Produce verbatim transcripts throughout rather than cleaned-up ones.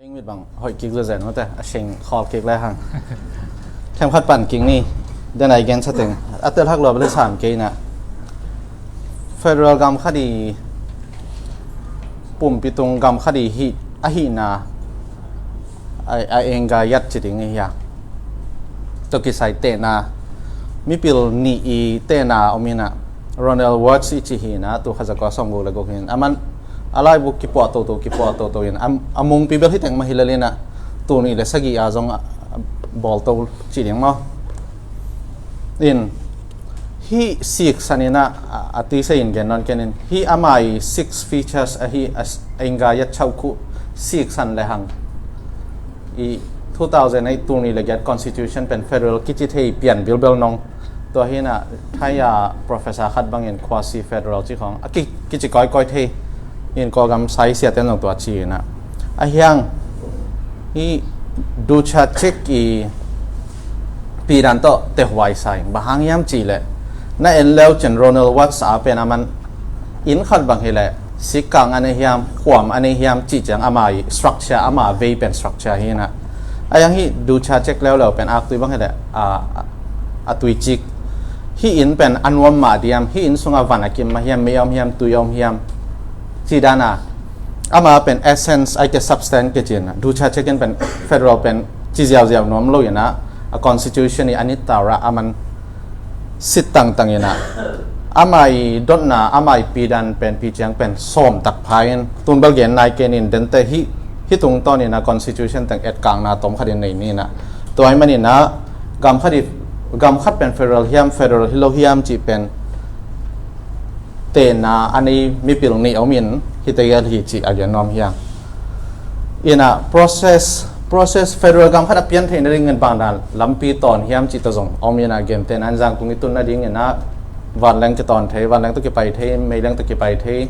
Eng mit bang hoih kik zezen mate, a sing khawl kik le hang. Themkhat pan kik ni, den ai gen sa teng a tel hak lua bel hi sam kei na. Federal gam khat i pumpi tung gam khat i hi a hihna a, a engga yat ci ding hi hia. Tua kisai tehna mipil nih i tehna om ina, Ronald Watts i ci hina, tu kha zakua sawm guk le guk hin a man a laibu kipuah toto kipuah toto in a, a mungpi bel hi teng mah hi lel ina, tu nih le sagih a zong a, a bawl to ci ding maw. In hih siksan ina a, a tisa in gen non ken in hih ama i six features ahi a, a engga yat chauh khuh siksan le hang i two thousand eight tu nih le giat constitution pen federal kici thei pian bilbel nong. Tua hina thai a professor khat bangin quasi federal ci khong a ki, kici kawikawi thei in Kawlgam sai siaten zong tua ci ina. A hiang i Dutschacek i pidan tawh tehuai sai bang hang hiam ci le na en leu cin Ronald Watts a pen a man inn khat bang hi le sikkang a nei hiam, khuam a nei hiam ci ciang ama i structure, ama vei pen structure hi na. A hiang hi Dutschacek leuleu pen aktui bang hi le a, a, a tui cik hi inn pen a nuam mah diam, hi inn sunga van a kim mah hiam, mei a om hiam, tui a om hiam ci dana ama pen essence ai ke substance ke cin Dutschacek in pen federal pen ci ziauziau nuam lo ina a constitution i a nit tawra a man sit tangtang ina ama i dotna ama i pidan pen pi ciang pen sawm tak pha in tun bel gen nai ken in dente hi, hi tungtawn ina constitution teng etkakna tom khat in nei ni ina. Tua hi man ina gam khat i, gam khat pen federal hiam federal hi lo hiam ci pen tehna a nei mipil nih om in hi tegel hi ci a gen nuam hiang. Ina process, process federal gam khat a pian theih nadingin bangdan lampi tawn hiam cih tawh zong om ina, gentehna in Zangkong i tun nadingina vanleng kitawn thei, vanleng tawh kipai thei, meileng tawh kipai thei,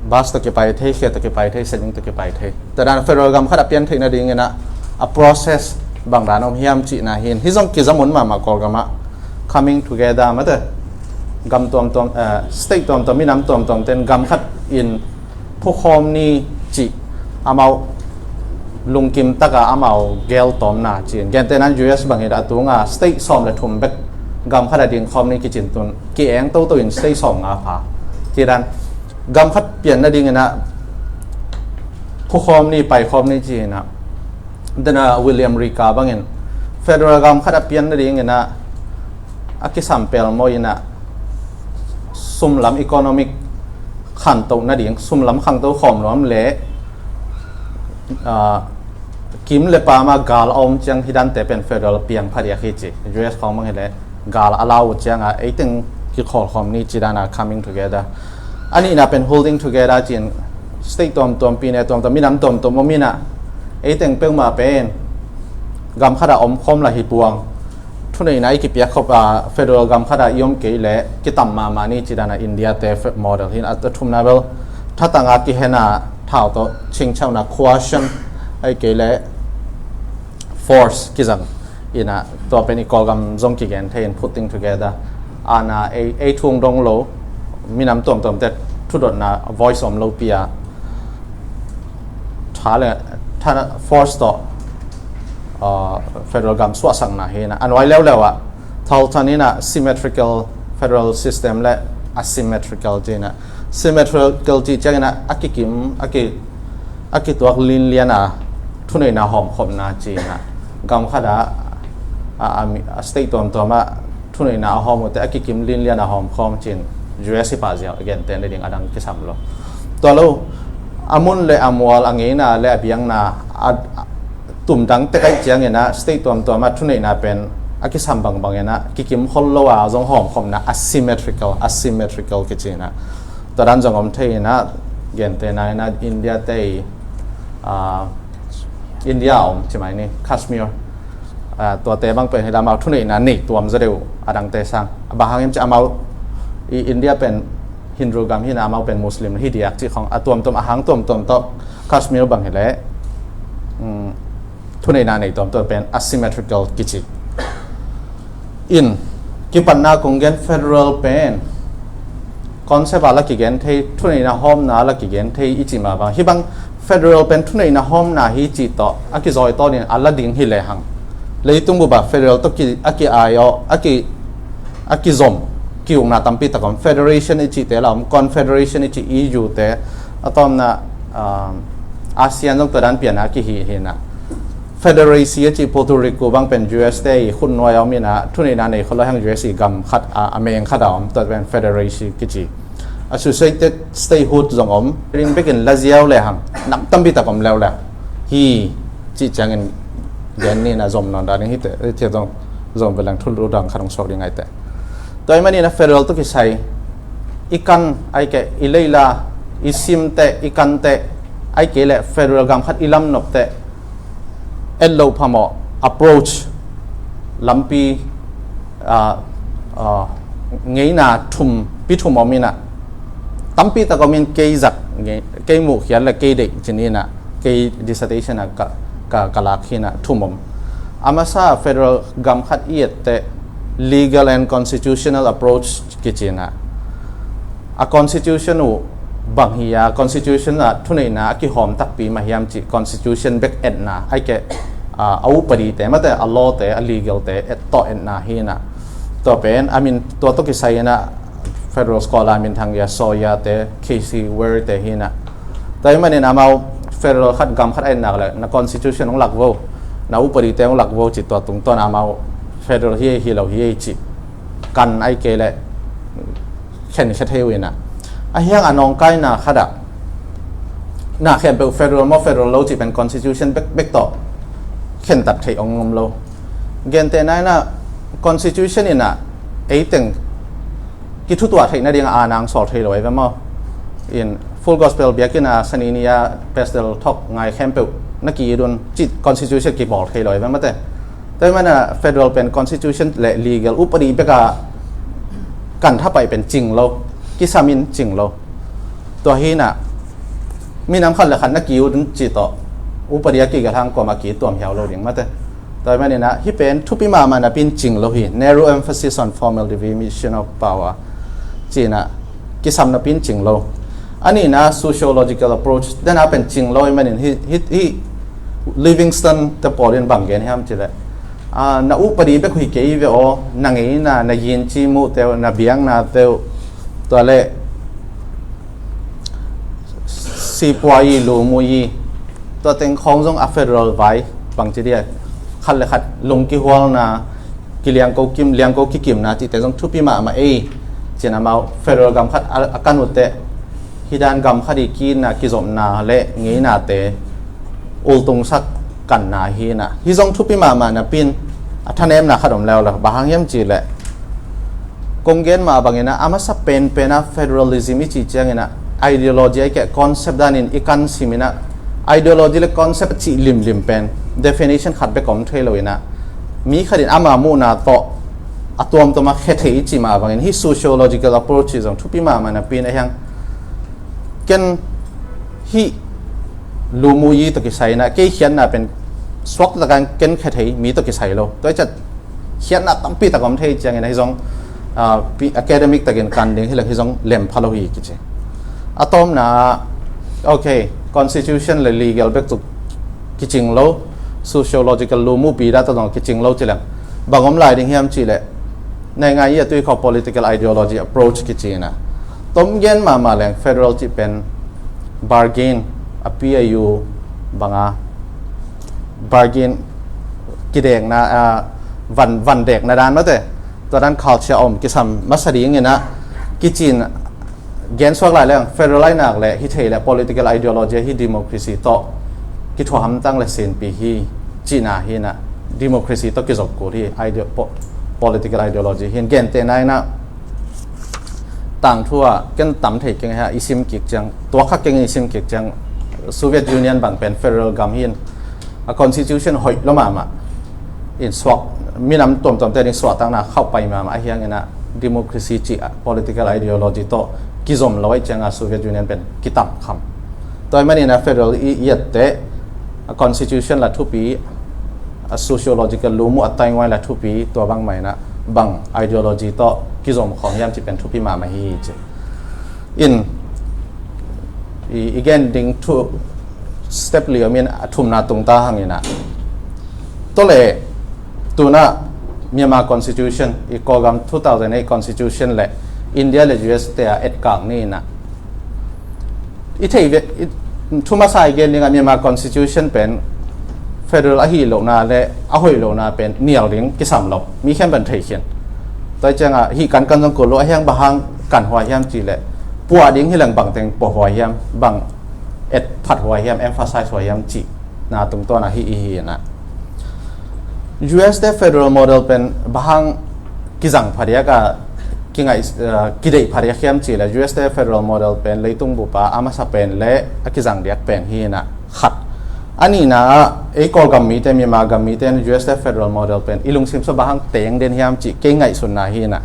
bus tawh kipai thei, khe tawh kipai thei, sening tawh kipai thei. Tadan federal gam khat a pian theih nadingina a process bangdan om hiam cihna hin hi zong kizamun mahmah Kawlgamah coming together mate gam tuamtuam, eh, state tuamtuam, minam tuamtuam ten gam khat in phukhawm ni cih amau lungkim taka amau gel tawmna cin. Gentehna in U S bang hi a tunga state sawm le thum bek gam khat a ding khawm ni kicin tun ki-eng toto in state sawm nga pha. Tidan gam khat pian nadingina phukhawm ni, paikhawm ni ci ina. Dena William Rika bangin federal gam khat a pian nadingina a kisam pelmaw ina sumlam economic khantoh nading, sumlam khangto khawm nuam le, ah, kim le pama gal a om ciang hi dante pen federal piang phadiak hi ci. U S khawng bang hi le gal a lau uh cianga eiteng kikhawl khawm ni ci dana coming together. A nihna pen holding together cin state tuamtuam, pine tuamtuam, minam tuamtuam om ina eiteng peuhmah pen gam khat a om khawm la hi puang. Thuneihna i kipiak khop a federal gam khat a i om kei le kitam mahmah ni ci dana India te fe-, model hin a thumna bel thatanga kihena thau tawh chingchauhna coercion ai kei le force kizang ina tua pen i Kawlgam zong kigen thei in putting together. Ana ei, ei thung dong lo minam tuamtuam te thudotna voice om lo pia tha le tha force tawh, uh, federal gam suahsakna hi na. A nuai leuleu ah Thalthan ina symmetrical federal system le asymmetrical ci ina. Symmetrical ci ciang ina a kikim, a ki, a kituak linlian a thuneihna hawmkhopna ci ina. Gam khat a, a, a, a state tuamtuam a thuneihna a hawm uhte a kikim linlian a hawmkhawm cin U S i pah ziau a gente na ding a dang kisam lo. Tua lo a mun le a mual a ngeina le a biakna a, a tumdang tek aih ciangin a state tuamtuam a thuneihna pen a kisam bangbang ina kikim khol lo a zong hawmkhopna asymmetrical, asymmetrical kici ina. Tua dan zong om thei ina, gentehna ina India te i, ah, India a om ci mai ni, Kashmir. Ah, tuate bang pen hi la amau thuneihna nei tuam zaw deuh a dangte sang. A bang hangin ci amau i India pen Hindu gam hi na amau pen Muslim hi diak ci khong a tuamtuam a hang tuamtuam tawh Kashmir bang hi le, um, thuneihna nei tuamtuam pen asymmetrical kici. In kipatna kong gen federal pen concept a la kigen thei, thuneihna hawmna a la kigen thei i ci mah bang. Hi bang Federal pen thuneihna hawmna hi cih tawh a kizawi tawnin a la ding hi lehang, leitung bup ah federal tawh ki, a ki-ai aw, a ki, a kizom ki-ukna tampi tak om. Federation i cihte la om, confederation i cih E U te, a tawmna, um, ASEAN zong tua dan pianna a kihi hi na. Federacy a cih Puerto Rico bang pen U S te i khutnuai a om hi na, thuneihna nei khol lo hang U S i gam khat a, a meng khat a om, tua pen federacy kici. Associated statehood zong om. Ring bekin la ziau lehang nam tampi tak om leuleu hi cih ciangin gen ni na, zom nawn dan hi te, hi te zong, zom veleng thulu dang khat hong suak ding ai te. Tua ahih manin a federal tawh kisai i kan ai kei, i leila, i simte, i kante ai kei leh federal gam khat i lamnopte et loh phamawh approach lampi, ah, ah, ngeina thum, pi thum om hi na. Tampi tak om in kei zak, ngei, kei muh khial le kei deih cin hi na, kei dissertation ah ka, ka, ka lak hi na, thum om. A masa federal gam khat i et teh legal and constitutional approach kici na. A constitution uh bang hi a, constitution ah thuneihna a kihawm takpi mah hiam cih constitution bek etna ai kei, a, a upadi te mate, a law te, a legal te et tawh etna hi na. Tua pen a min, tua tawh kisai hi na, federal scholar minthang ia Sawia te, K C Ware te hi na. Tua ahih manin amau federal khat gam khat a et nak leh na constitution hong lak vo, na upadi te hong lak vo cih tua tungtawn amau federal hi ei, hi lo hi ei cih kan ai kei leh khen khe thei uh hi na. A hiang a nawngkaina khat ah na khempeuh federal maw federal lo cih pen constitution bek, bek tawh khentat theih hong om lo. Gentehna in a constitution in a ei teng kithutuah theih nading a nang sawl thei lo ei ve maw? In Full Gospel biakinn a sani ni a pastor thok ngai khempeuh na ki-it un cih constitution kibawl thei lo ei ve mate. Tua ahih manin a federal pen constitution le legal upadi bek a kan thapai pen cing lo, kisam in cing lo. Tua hi na, minam khat le khat na ki-it un cih tawh upadi a kigelh hang kuamah ki-it tuam hiau lo ding mate. Tua ahih manin a hih pen thupi mahmah napi in cing lo hi, narrow emphasis on formal division of power cih na, kisam napi in cing lo. A nihna sociological approach dan a pen cing lo ahih manin hih, hih, hih Livingstone te pawl in bang gen hiam cih leh, a, na upadi bek uh hi kei ve aw, na ngeina, na yinci muhte uh, na biaknate uh, tua leh sipuai i, lumuh i, tua teng khawng zong a federal vai bangci dia, khat le khat lungkihualna, kiliangko kim, liangko kikimna cihte zong thupi mahmah ei. Cin amau federal gam khat a, a kan uh teh hih dan gam khat i ki-itna, kizopna le ngeinate ultungsak kanna hi na. Hih zong thupi mahmah napi in a thanemna khat om leuleu. Bang hang hiam cih leh kong gen mah bangin a, a masa penpen a federalism i cih ciangin a ideology ai kei, concept danin i kan sim in a, ideology le concept a cih limlim pen definition khat bek om thei lo in a, mi khat in ama muhna tawh a tuamtuam a khe thei i cih mah bangin hih sociological approach hi zong thupi mahmah napi in a hiang ken hih lumuh i tawh kisai in a kei khiatna pen suaktakin ken khe thei mi tawh kisai lo. Tua hi ciang khiatna tampi tak om thei ciangin ahi zong, ah, pi-, academic takin kan ding hi leng hih zong lem pha lo hi kici. A tawpna, ok, constitution le legal bek tuk kicing lo, sociological lumuh pi da tawh zong kicing lo ci leng bang om lai ding hiam cih leh, naingan i a tui khawng political ideology approach kici in a, tom gen mahmah leng federal cih pen bargain, a pi a yu bang a bargain, kidekna, a, van, van dekna dan mate, tua dan culture om kisam masa ding in a kici in, gen suak lai leng federal ai nak leh hih thei leh political ideology hi, democracy tawh kithuah hamtang le sinpi hi cihna hi na, democracy tawh kizop kul hi, ideo-, po-, political ideology hi. Gentehna in a tangthu ah ken tam thei keng hi a, i sim kik ciang, tua kha keng i sim kik ciang Soviet Union bang pen federal gam hi in a constitution hoih lo mahmah in suak, minam tuamtuamte ding suahtakna khauh pai mahmah ahi hangin a democracy cih a political ideology tawh kizom lo ahih ciangin a Soviet Union pen kitam kham. Tua ahih manin a federal i, i et teh a constitution la thupi, a sociological lumuh a tainguai la thupi, tua bangmah in a bang ideology tawh kizom khawm hiam cih pen thupi mahmah hi ci. In i, i gen ding thu Step li om in a thumna tung ta hang in ah, tua leh tu-in ah Myanmar Constitution, i Kawlgam two thousand eight Constitution leh India leh U S te a etkak ni in ah, i thei ve, i, thu masa i gen ding ah Myanmar Constitution pen federal ahi lohna leh a hoih lohna pen nial ding kisam lo, mi khempeuh in thei khin. Tua ciang ah hih kan kan zong kul lo, a hiang bang hang kan huai hiam cih leh, puah ding hi leng bang teng puah huai hiam, bang et phat huai hiam, emphasize huai hiam cihna tungtawn ah hih i hi in ah, U S te federal model pen bang hang kizang phadiak a, kingaih, eh, kideih phadiak hiam cih leh, U S te federal model pen leitung bup ah a masa pen leh a kizang diak pen hi in ah, khat. A nihna ah ei Kawlgam mite, Myanmar gam mite in U S te federal model pen i lungsim sung bang hang teng den hiam cih kei ngaihsutna hi in ah,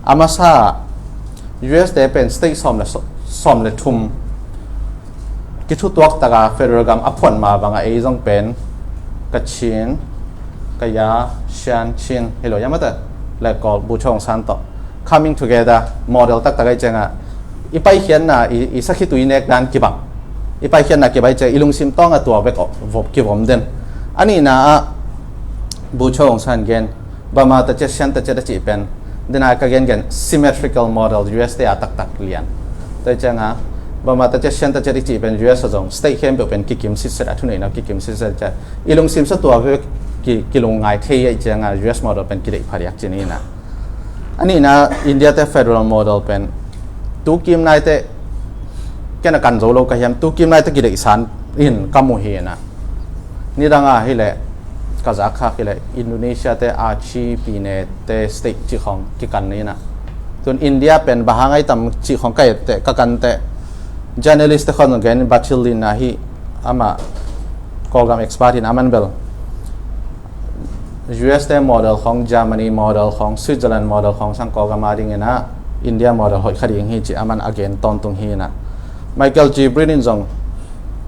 a masa U S te pen state sawm leh, sawm leh thum kithutuak tak a federal gam a phuan mah bang a, ei zong pen Kachin, Kaya, Shan, Chin, hi lo hiam, a te leh Kawl, Bogyoke Aung San tawh coming together model taktak ahih ciang ah, i paikhiatna, i, i sakhitui nek dan kibang, i paikhiatna kibang ahih ciang i lungsim tawng ah tua bek om, vom, kivom den. A nihna ah Bogyoke Aung San gen, Burma ta ciat, Shan ta ciat a cih pen, den a ka gengen symmetrical model U S te a taktak lian. Tua ciang ah Burma ta ciat, Shan ta ciat i cih pen U S ah zong state khempeuh pen kikim sitset, a thuneihna kikim sitset ciang, i lungsim sung tua bek ki, kilungngai thei ahih ciang ah U S model pen kideih phadiak ci ni in ah. A nihna, India te federal model pen tu kim nai te, ken a kan zo lo ka hiam, tu kim nai te kideihsan in ka mu hi in ah. Nidang ah hi leh, ka zak khak hi leh, Indonesia te, Aceh, Pine te state cih khawng kikan ni in ah. Tu-in India pen bang hang ai tam cih khawng ka et teh, ka kan teh, journalist te khawng zong gen, Batil Lin ah hi, amah Kawlgam expert hi in, aman bel U S te model khawng, Germany model khawng, Switzerland model khawng sang Kawlgam a ding in ah India model hoih kha ding hi ci, aman a gen tawntung hi in ah. Michael G Brin in zong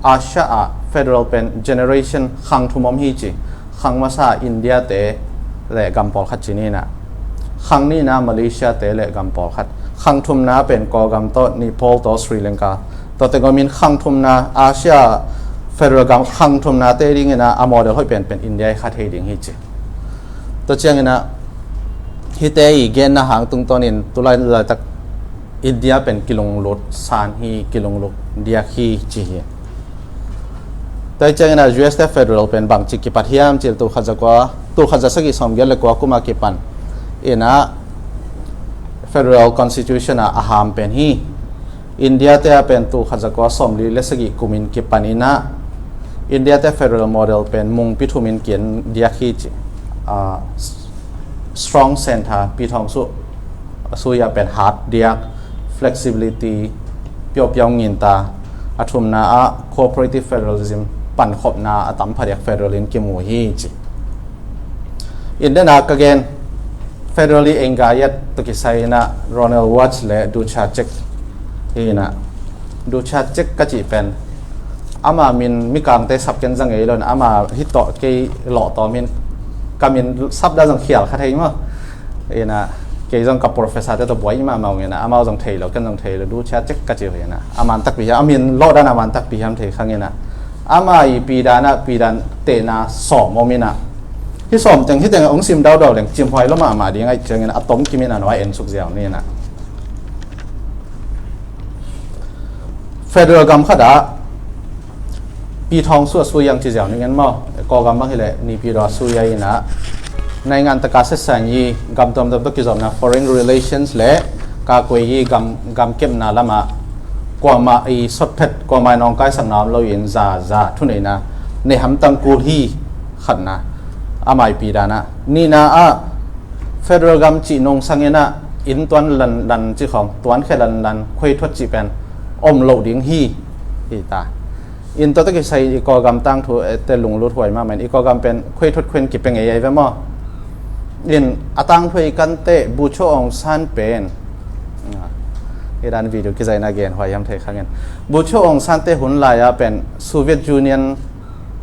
Asia ah federal pen generation khang thum om hi ci. Khang masa India te leh gam pawlkhat ci ni in ah, khang nihna Malaysia te leh gam pawlkhat, khang thumna pen Kawlgam tawh, Nepal tawh, Sri Lanka tawh teng om in, khang thumna Asia federal gam khang thumna te ding in ah a model hoih penpen India i kha thei ding hi ci. Tua ciang in ah hihte i genna hang tungtawn in tulai laitak India pen kilunglut san hi, kilunglut diak hi ci hi. Tua ciang in ah U S te federal pen bangci kipat hiam cih leh, tul khat za kua, tul khat za sagih sawmgiat leh kua kum a kipan in ah federal constitution ah a ham pen hi. India te ah pen tul khat za kua sawmli leh sagih kum in kipan in ah India te federal model pen mungpi thum in ki-en diak hi ci. Ah, strong center, pi thawng sua, sua pen hat diak, flexibility, piaupiau nginta, a thumna ah cooperative federalism, pankhopna a tam phadiak federal in kimu hi ci. In den a ka gen, federal i engayat tawh kisai in ah Ronald Watts leh Dusha Chek hi in ah, Dusha Chek ka cih pen ama min Mikangte sap ken zang ei lo in, ama hi tawh kei lawh tawm in, ka min sap dan zong khial kha thei maw. In ah kei zong ka professor te tawh buai mahmah ung in ah, amau zong thei lo, ken zong thei lo, Dusha Chek ka cih hi in ah, a man takpi hiam, a min lawh dan a man takpi hiam thei khang in ah, ama i pi dan ah, pi dan tehna sawm om in ah, hih sawm teng, hih teng hong sim daudau leng cimhuai lua mahmah ding ahih ciangin a tom kim in a nuai en suk ziau ni in ah. Federal gam khat ah pi thawng sua, sua yang ci ziau ning en maw. Kawlgam bang hi leh Naypyidaw sua in ah, naingan taka setsan i gam tuamtuam tawh kizopna, foreign relations leh ka kuai i gam, gam kepna lam ah kuamah i sotphet, kuamah i nawngkaisakna om lo in za, za thuneihna nei hamtang kul hi, khatna. Ama i pi dan ah, nihna ah federal gam cih nungsang in ah inntuan lanlan cih khawng, tuankhia lanlan, khuaithuat cih pen om loh ding hi, hi ta. In tua tawh kisai i Kawlgam tangthu, eh, te lunglut huai mahmah in, i Kawlgam pen khuaithuat khuan kipia ngei ahi ve maw. In a tangthu i kan teh Bogyoke Aung San pen, ah, hi dan video kizaihna gen huai hiam thei khang in. Bogyoke Aung San te hun lai ah pen Soviet Union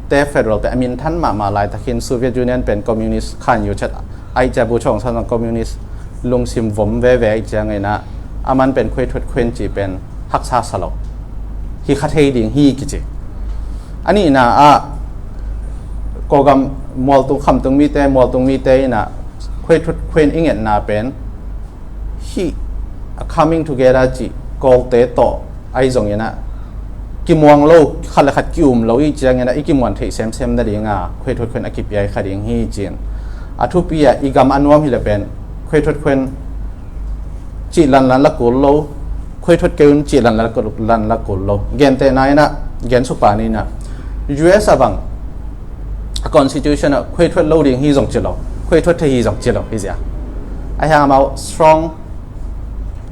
te federal pen a minthan mahmah laitak hi in, Soviet Union pen communist khan yu chet ahih ciang Bogyoke Aung San zong communist lungsim vom veve ahih ciangin ah, aman pen khuaithuat khuan cih pen haksa sa lo, hi kha thei ding hi kici. A nihna ah Kawlgam mualtung khamtung mite, mualtung mite in ah Khuaithuat Khuan i ngetna pen hih a coming together cih Kawlte tawh ahi zongin ah kimuang lo, khat le khat ki-um lo i ciangin ah i kimuan theih semsem nading a Khuaithuat Khuan a kipia i kha ding hi ci-in a thupi ah i gam a nuam hi le pen Khuaithuat Khuan cih lanlan la kul lo, Khuaithuat kei un cih lanlan la kul lo. Gentehna in ah, gen suk pa ni in ah, U S a bang a constitution ah Khuaithuat lo ding hi zong ci lo, Khuaithuat thei hi zong ci lo hi zia. A hiang amau strong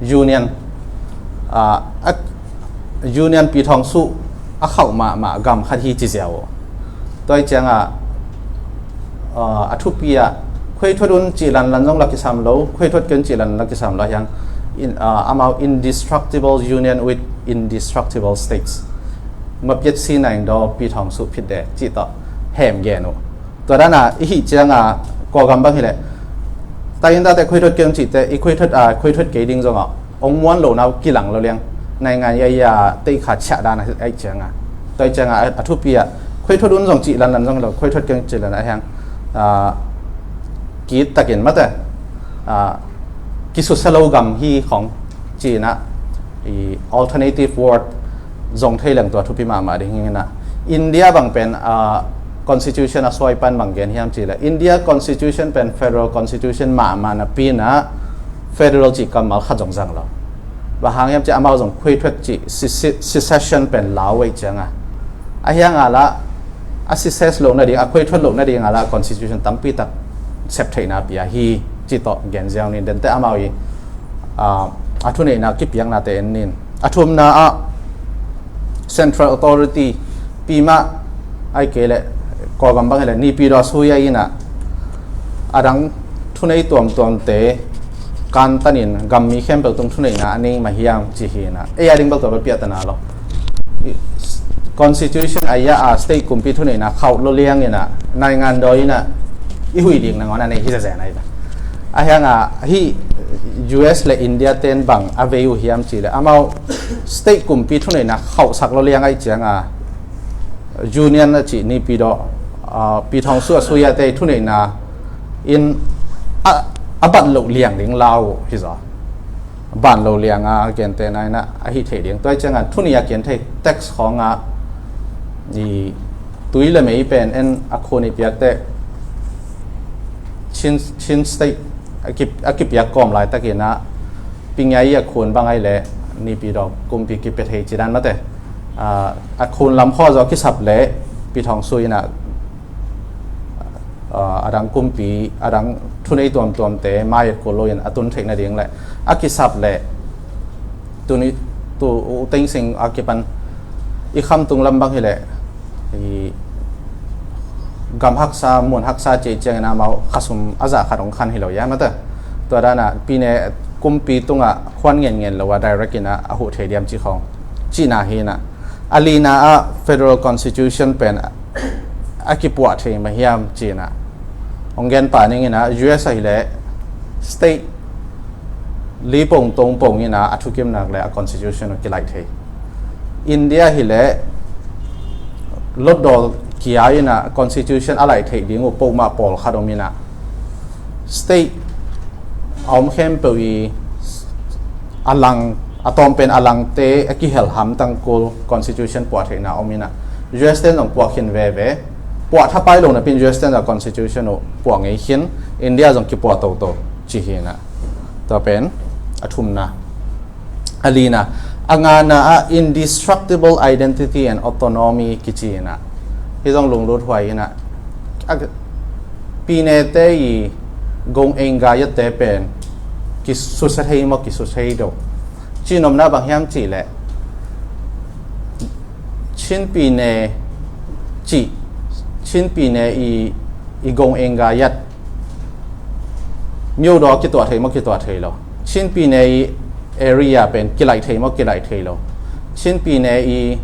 union, ah, a union pi thawng suh a khauh mahmah gam khat hi ci ziau. Tua i ciangah, ah, a thupi ah Khuaithuat un cih lanlan zong la kisam lo, Khuaithuat kei un cih lanlan la kisam lo a hiang in, ah, amau indestructible union with indestructible states. Mapiat si nain daw pi thawng suh phit de cih tawh hem gen uh. Tua dana i hih cianga Kawlgam bang hileh tainda te Khuaithuat kei un cihte i Khuaithuat a Khuaithuat kei ding zongah ong muan lo nau kilang lo liang naingan ya ya teikha chiah dana aih cianga. Tua i cianga a thupi ah Khuaithuat un zong cih lanlan zong lo Khuaithuat kei un cih lan a hiang, ah, kit takin mate, ah, kisusia lo gam hi khong cihna i alternative word zong thei leng tua thupi mahmah ding hi na. India bang pen, ah, constitution a suai pan bang gen hiam cih le India constitution pen federal constitution mahmah napi in ah federal cih kammal khat zong zang lo. Bang hang hiam cih amau zong Khuaithuat cih sesi-, secession pen lau uh aih cianga. A hianga la a secess lo nading, a Khuaithuat lo nading a la constitution tampi tak sep theihna pia hi cih tawh gen ziau nin dente amau i, ah, a thuneihna kipiaknate en nin. A thumna ah central authority pi mah aih kei le Kawlgam bang hileh Naypyidaw suya in ah a dang thunei tuamtuamte kantanin gammi khempeuh tung thuneihna a nei mah hiam cih hi na. Ei a ding bel tua bel piahtana lo. Constitution a ya a state kumpi thuneihna khauh lo liang in ah naingan daw in ah i huih ding nangawn a nei hi zazan ahi. A hianga hih U S le India ten bang a vei uh hiam cih le amau state kumpi thuneihna khauhsak lo liang aih cianga union a cih Naypyidaw, ah, pi thawng suh a suya te thuneihna in a, a bat loh liang ding lau uh hi zaw. Ban lo lianga a gentehna in ah a hih theih ding. Tua i cianga thuni a kian thei tax khawngah i tui le mei pen en a khun i piakte Chin, Chin State a ki, a kipiak kawm laitakin ah pingai a khun bang aih le Naypyidaw kumpi kipia thei cidan mate. Ah, a khun lam khaw zaw kisap le pi thawng suh in ah, ah, a dang kumpi, a dang thunei tuamtuamte mai et kul lo in a tun theih nading le a kisap le tuni tu U Thein Sein a kipan i khamtung lam bang hileh i gam haksa, mun haksa cih ciangin amau khasum a zah khat hong khan hi lo ia mate. Tua dana pine kumpi tungah khuan ngenngen lo a direct in ah a huh thei diam cih khawng cihna hi na. A lina ah federal constitution pen a kipuah thei mah hiam cihna. Hong gen pah ning in ah U S a hileh state li pong tong pong in ah a thukimnak le a constitution uh kilaih thei. India hileh lotdaw kia in ah constitution a laih theih ding uh pawlmah pawlkhat om in ah state a om khempeuh i a lang, a tawm pen a langte a kihel hamtang kul constitution puah theihna om in ah U S ten zong puah khin veve. Puah thapai lo napin U S ten zong constitution uh puah ngei khin, India zong kipuah toto cih hi na. Tua pen a thumna. A lina, a ngana ah indestructible identity and autonomy kici in ah hi zong lunglut huai in ah a, pinete i gong engayate pen kisusia thei maw kisusia thei do. Cinomna bang hiam cih leh Chin pine cih, Chin pine i, i gong engayat Myodaw kituah thei maw kituah thei lo. Chin pine i area pen kilaih thei maw kilaih thei lo. Chin pine i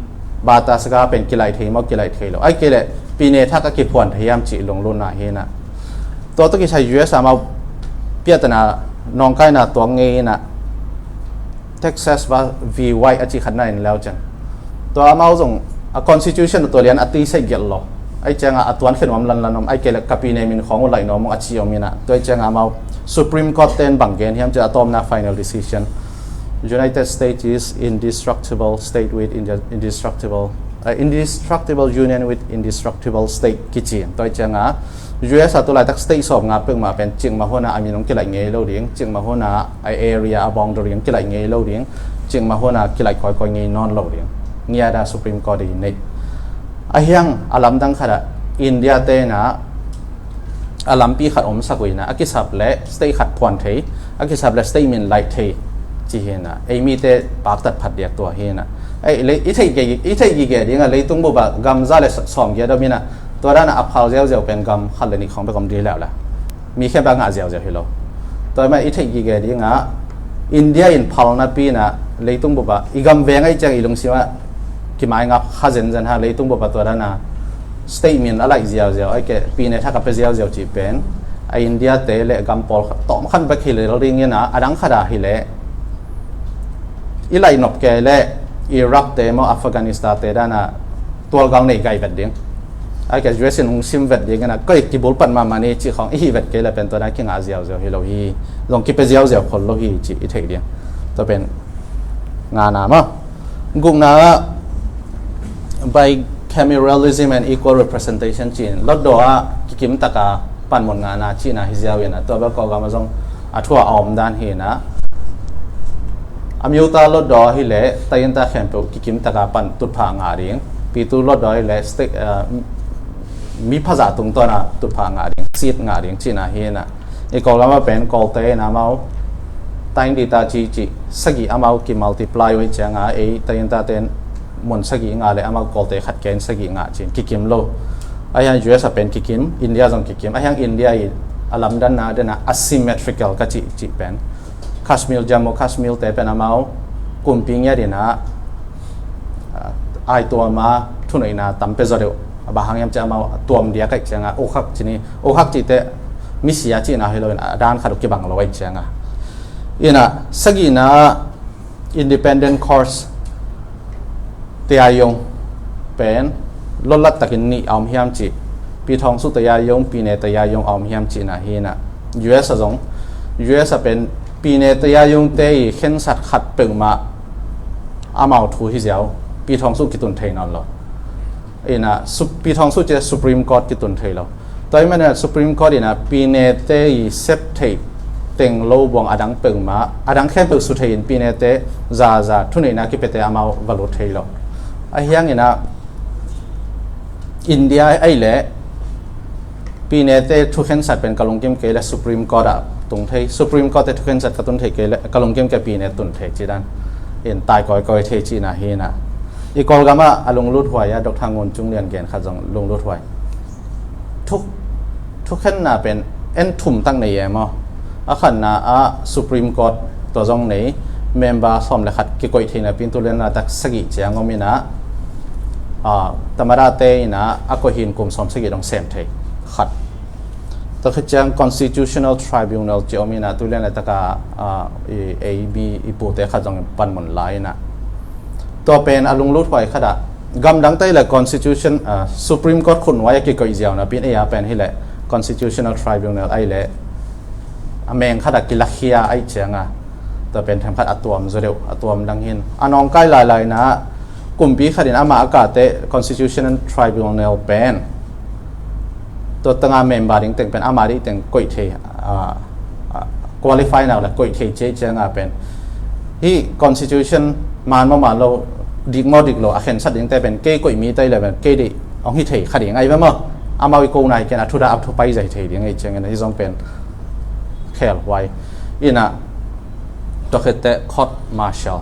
bata saga pen kilaih thei maw kilaih thei lo. Aih kei leh pine thak a kiphuan thei hiam cih lunglutna hi na. Tua tawh kisai U S amau piahtana nawngkaina tuak ngei in ah Texas va V Y a cih khatna in leu ciang tua amau zong A constitution a tua lian a tui seih gelh lo. Ai cianga a tuan khen om lanlan om, ai kei le ka pine min khawng uh laih nuam ung a ci om inah. Tua ai cianga amau Supreme Court ten bang gen hiam cia a tawmna final decision. United States is indestructible state with inde- indestructible, uh, indestructible union with indestructible state kici. Tua ai cianga U S a tu laitak state sawm nga peuhmah pen cikmah hona a min hong kilaih ngei lo ding, cikmah hona a area a boundary hong kilaih ngei lo ding, cikmah hona kilaih kawikawi ngei nawn lo ding. Ngiada Supreme Court i nei. A hiang a lamdang khatah India tena a lampi khat omsak uh ina a kisap le state khat phuan thei, a kisap le state min laih thei ci hina. Ei mite paktat phat diak tua hina. Ei, le, i theih gige, i theih gige dinga leitung bupa gamza le sawm gia dom hina. Tua dana a phal ziauziau pen gam khat le nih khawng bek om dih leuh la mi khempeuh a ngah ziauziau hi lo. Tua i man i theih gige dinga India in phalna pina leitung bupa i gam veng ai ciang i lungsima kimai ngap kha zenzen ha leitung bupa tua dana state min a laih ziauziau ai ke pine thak a pe ziauziau ci pen a India te le gam pawl khat tawm khan bek hi le ringina a dang khada hi le i laih nop ke le Iraq te maw Afghanistan te dana tualgal nei gai vet ding. Ai ke U S in hong sim vet ding ina koi kibul pat mahmah ni ci khawng i hi vet ke le pen tua dana kingah ziauziau hi lo hi. Zong kipe ziauziau khol lo hi ci i thei ding. Tua pen ngana maw. Gukna bicameralism and equal representation cin lotdaw a kikim taka panmun ngana cina hi ziau ina tua bel Kawlgam a zong a thua a om dan hi ina a miuta lotdaw hi le tayinta khempeuh kikim taka pan tutpha ngah ding pitu lotdaw hi le state, uh, mi phazah tungtawna tutpha ngah ding seat ngah ding cina hi ina i Kawlgam a pen Kawlte ina mau tayin dita ci ci sagih amau ki multiply uh hi cianga ei tayinta ten mun sagih nga le amau Kawlte khat ken sagih nga cin kikim lo. A hiang U S a pen kikim, India zong kikim. A hiang India i a lamdanna dena asymmetrical ka cih cih pen Kashmir, Jammu Kashmir te pen amau kumpi ngiat ina ai tuama thuneihna tampe zaw deuh. A bang hang hiam cia amau tuam dia kaih cianga ukhak cini ukhak cite misia cihna hi lo in a dan khat uh kibang lo ai cianga ina sagihna independent courts tayayong pen lotlat takin nih a om hiam cih pithawng suh tayayong pine tayayong a om hiam cihna hi ina U S a zong U S a pen pine tayayong te i khensat khat peuhmah amau thu hi ziau pithawng suh kitun thei nawn lo. Ina pithawng suh cia Supreme Court kitun thei lo. Tua i mana Supreme Court ina pinete i sep theih teng lo buang adang peuhmah adang khempeuh su thei in pinete zaza thuneihna kipete amau va lut thei lo. A hiang ina India ai le pinete thukhensat pen ka lungkim kei le Supreme Court ah tung thei Supreme Court te thukhensat ka tun thei kei le ka lungkim kei pine tun thei ci dan in tai kawikawi thei cihna hi ina i Kawlgam ah a lunglut huai a Doctor Ngun Cung Lian gen khat zong lunglut huai. Thuk thukhenna pen en thum tak nei e maw? A khatna ah Supreme Court tua zong nei member sawm le khat kikoih theihna pin tu lianna tak sagih ciang om ina tamada te ina a koih hin kum sawm sagih dong sem thei khat. Tua khit ciang Constitutional Tribunal ci om ina tu lianna taka ei mi i pute khat zong panmun la ina tua pen a lunglut huai khat ah gamdang tei le constitution Supreme Court khut nuai a kikoih ziau na pin ei a pen hi le Constitutional Tribunal ai le a meng khat a kilakhia ai cianga tua pen themkhat a tuam zaw deuh a tuam dang hin a nawngkai lailai na kumpi khat in ama a kate Constitutional Tribunal pen tua tanga member ding teng pen ama dih teng koih thei qualify nau le koih thei cia cianga pen hi constitution man maw man lo dik maw dik lo a khensat dingte pen kei koih mi tai le pen kei dih ong hi thei kha ding ai ve maw? Amau i ko nai ken a thuda a thupai zai thei ding ai ciangin hi zong pen khel huai ina tua khette court martial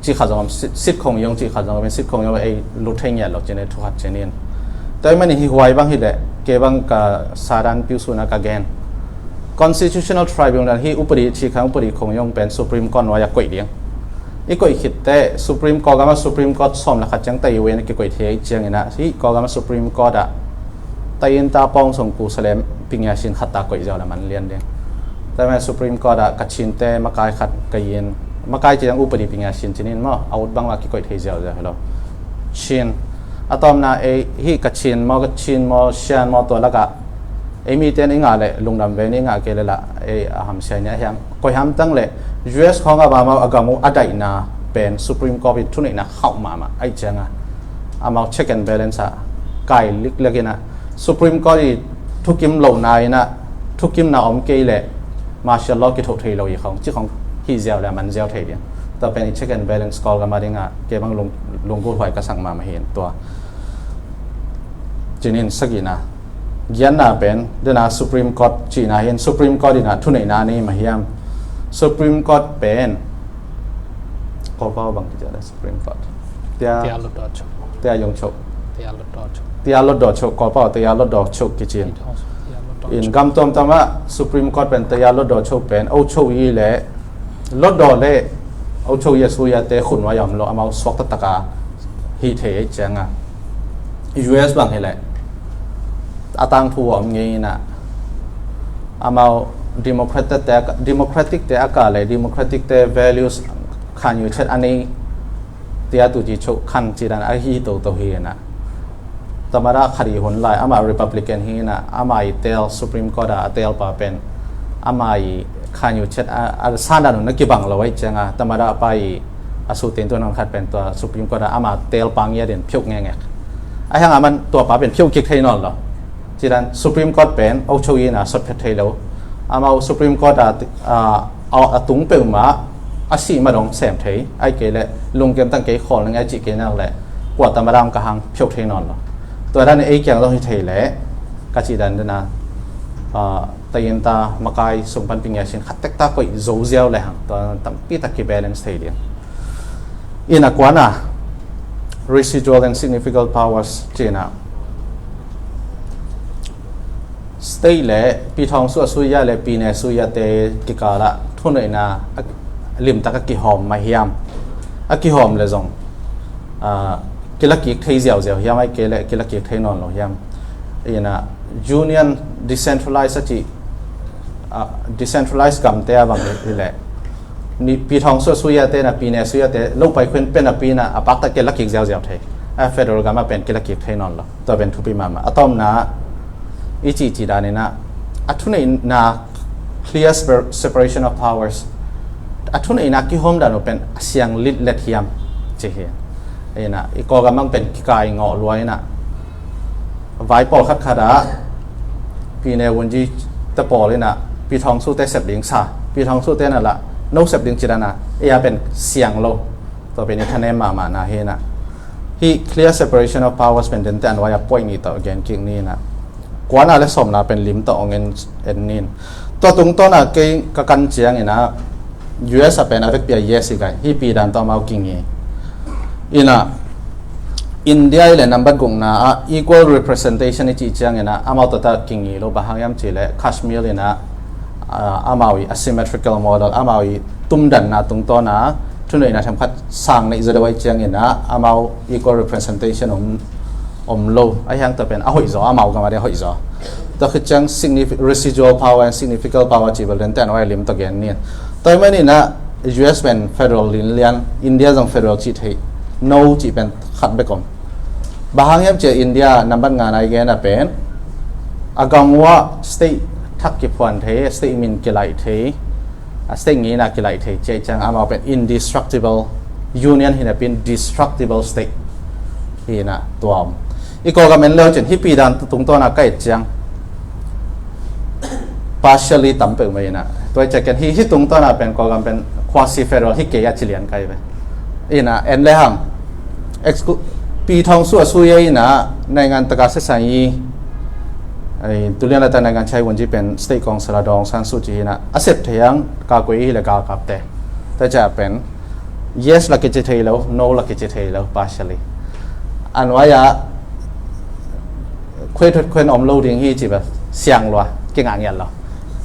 ci kha zong sit khong yong ci kha zong sit khong yong ei lut thei ngiat lo cin ei thukhat cinin tua i mani hi huai bang hi le kei bang ka sadan piu suna ka gen Constitutional Tribunal hi upadi ci kha upadi khong yong pen Supreme Court nuai a koih ding i koih khitte Supreme Court gama Supreme Court sawm le khat ciang tai wen a kikoih thei ciangina hi Court gama Supreme Court ah tai in ta pawng song ku salem pingia sin khat ta koih ziau le man lian ding. Tame Supreme Court ah ka chin te makai khat ka yin makai ciang upadi pingia sin cinin maw a ut bang la kikoih thei ziau ziau helo chin A tawpna ei hih Kachin maw, Kachin maw, Shan maw, tua lakah ei mite in i ngah leh lungdam ve ni, i ngah kei leh lah ei a hamsia ni a hiam. Koi hamtang leh U S khawng a bang amau a gam uh a daihna pen Supreme Court in thuneihna khauh mahmah ahih ciangah amau check and balance ah kai liklik inah Supreme Court i thukim lohna inah thukimna om kei leh martial law kithoh thei lo hi khawng, cih khawng hi ziau leh a man ziau thei ding. Tua pen i check and balance Kawlgam a dingah kei bang lung, lunggulhhuai ka sak mahmah hi in tua. Cinin sagihna, giatna pen dena Supreme Court cihna hi in, Supreme Court inah thuneihna a nei mah hiam? Supreme Court pen Kawlpau bang kici a le Supreme Court. Tia, tia lotdaw choh. Tia yong choh. Tia lotdaw choh. Tia lotdaw choh, Kawlpau tia lotdaw choh kici in. Tia lotdaw choh. In gam tuamtuam ah Supreme Court pen tia lotdaw choh pen, oh choh i le lotdaw le oh choh i a suiate khun uai om lo, amau suak taktak a hih thei ahih ciangah U S bang hi leh a tangthu a om ngei inah amau democratic te, democratic te a kah leh democratic te values khan yu chet a nei tia tu ci choh khan ci dan a hi toto hi inah. Tamada khat i hun lai amah Republican hi inah amah i tel Supreme Court a a telpa pen amah i khan yu chet a, a sandan hun na kibang lo ahih ciangah tamada pa i a sutin tu nan khat pen tua Supreme Court a amah telpa ngiat in phiuh ngengek. A hiang a man tuapa pen phiuh kik thei nawn lo. Ci dan Supreme Court pen oh choh i inah sotphet thei lo. Amau Supreme Court a, a, a, a tung peuhmah a sih ma dong sem thei, ahih kei leh lungkiam tang kei khawl ning a cih kei nak leh kua tamada ka hang phiuh thei nawn lo. Tua dan ei kiang zong hi thei leh ka cih dan dena, ah, tayin ta makai sung pan pingia sin khat tek ta koih zo ziau le hang tua tampi tak ki balance thei ding. Inah kuana residual and significant powers cihna state le pi thawng suah suya le pi ne suya te kikal ah thuneihna a limtak a kihawm mah hiam? A kihawm le zong, ah, kilakik thei ziauziau hiam, ahih kei le kilakik thei nawn lo hiam? Inah union decentralized a cih, ah, decentralized gamte a bang hi leh ni pi thawng suah suya te na pi ne suya te lo pai khuin pen a pi na a paktak kilakik ziauziau thei. A federal gam a pen kilakik thei nawn lo. Tua pen thupi mahmah. A tawpna i cihcih dan inah a thuneihna clear separ-, separation of powers, a thuneihna kihawm dan uh pen a siang litlet hiam ci hi. Inah i Kawlgam bang pen kikai ngawh lua inah vai pawlkhat khat ah pi ne wunji te pawl inah pi thawng suh te sep ding sa, pi thawng suh te na lah no sep ding ci dan a, ei a pen siang lo. Tua pen i thanem mahmahna hi inah hih clear separation of powers pen dente an uai a point nih tawh gen kik ni inah kuana le sawmna pen lim tawh ong en, en ni in. Tua tungtawna kei ka kan ciang inah U S a pen a vekpi a yes i gai, hih pi dan tawh amau kingi. Inah India i le nambat gukna ah equal representation i cih ciang inah amau tawh ta kingi lo, bang hang hiam cih leh Kashmir inah, ah, amau i asymmetrical model, amau i tumdanna tungtawna thuneihna themkhat sang neih zaw deuh ahih ciang inah amau equal representation om, om lo. A hiang tua pen a hoih zaw, amau gam a dia hoih zaw. Tua khit ciang signifi-, residual power and significant power cih bel dente an uai lim tawh gen ni in. Tua ahih man inah U S pen federal linlian, India zong federal cih theih no cih pen khat bek om. Bang hang hiam cih leh India nambat nga na i gen a pen a gam uah state thak kiphuan thei, state min kilaih thei, a state ngeina kilaih thei, ciah ciang amau pen indestructible union hi napi in destructible state hi inah tua om. I Kawlgam en leu cin hih pi dan tungtawna ka et ciang partially tam peuhmah inah. Tua i ciah ken hih, hih tungtawna pen Kawlgam pen quasi federal hi kei a ci lian kai ve. Inah en le hang exclu-, pi thawng suah suya inah naingan taka sesang i, ai, tulian lata naingan chai wunji pen state council a dawng san suh ci inah a sep thei ang ka kuei hi le galkapte. Tua ciah pen yes la kici thei lo, no la kici thei lo, partially. An uai ah khuaithut khuan om lo ding hi ci ba siang lua, kingah ngiat lo.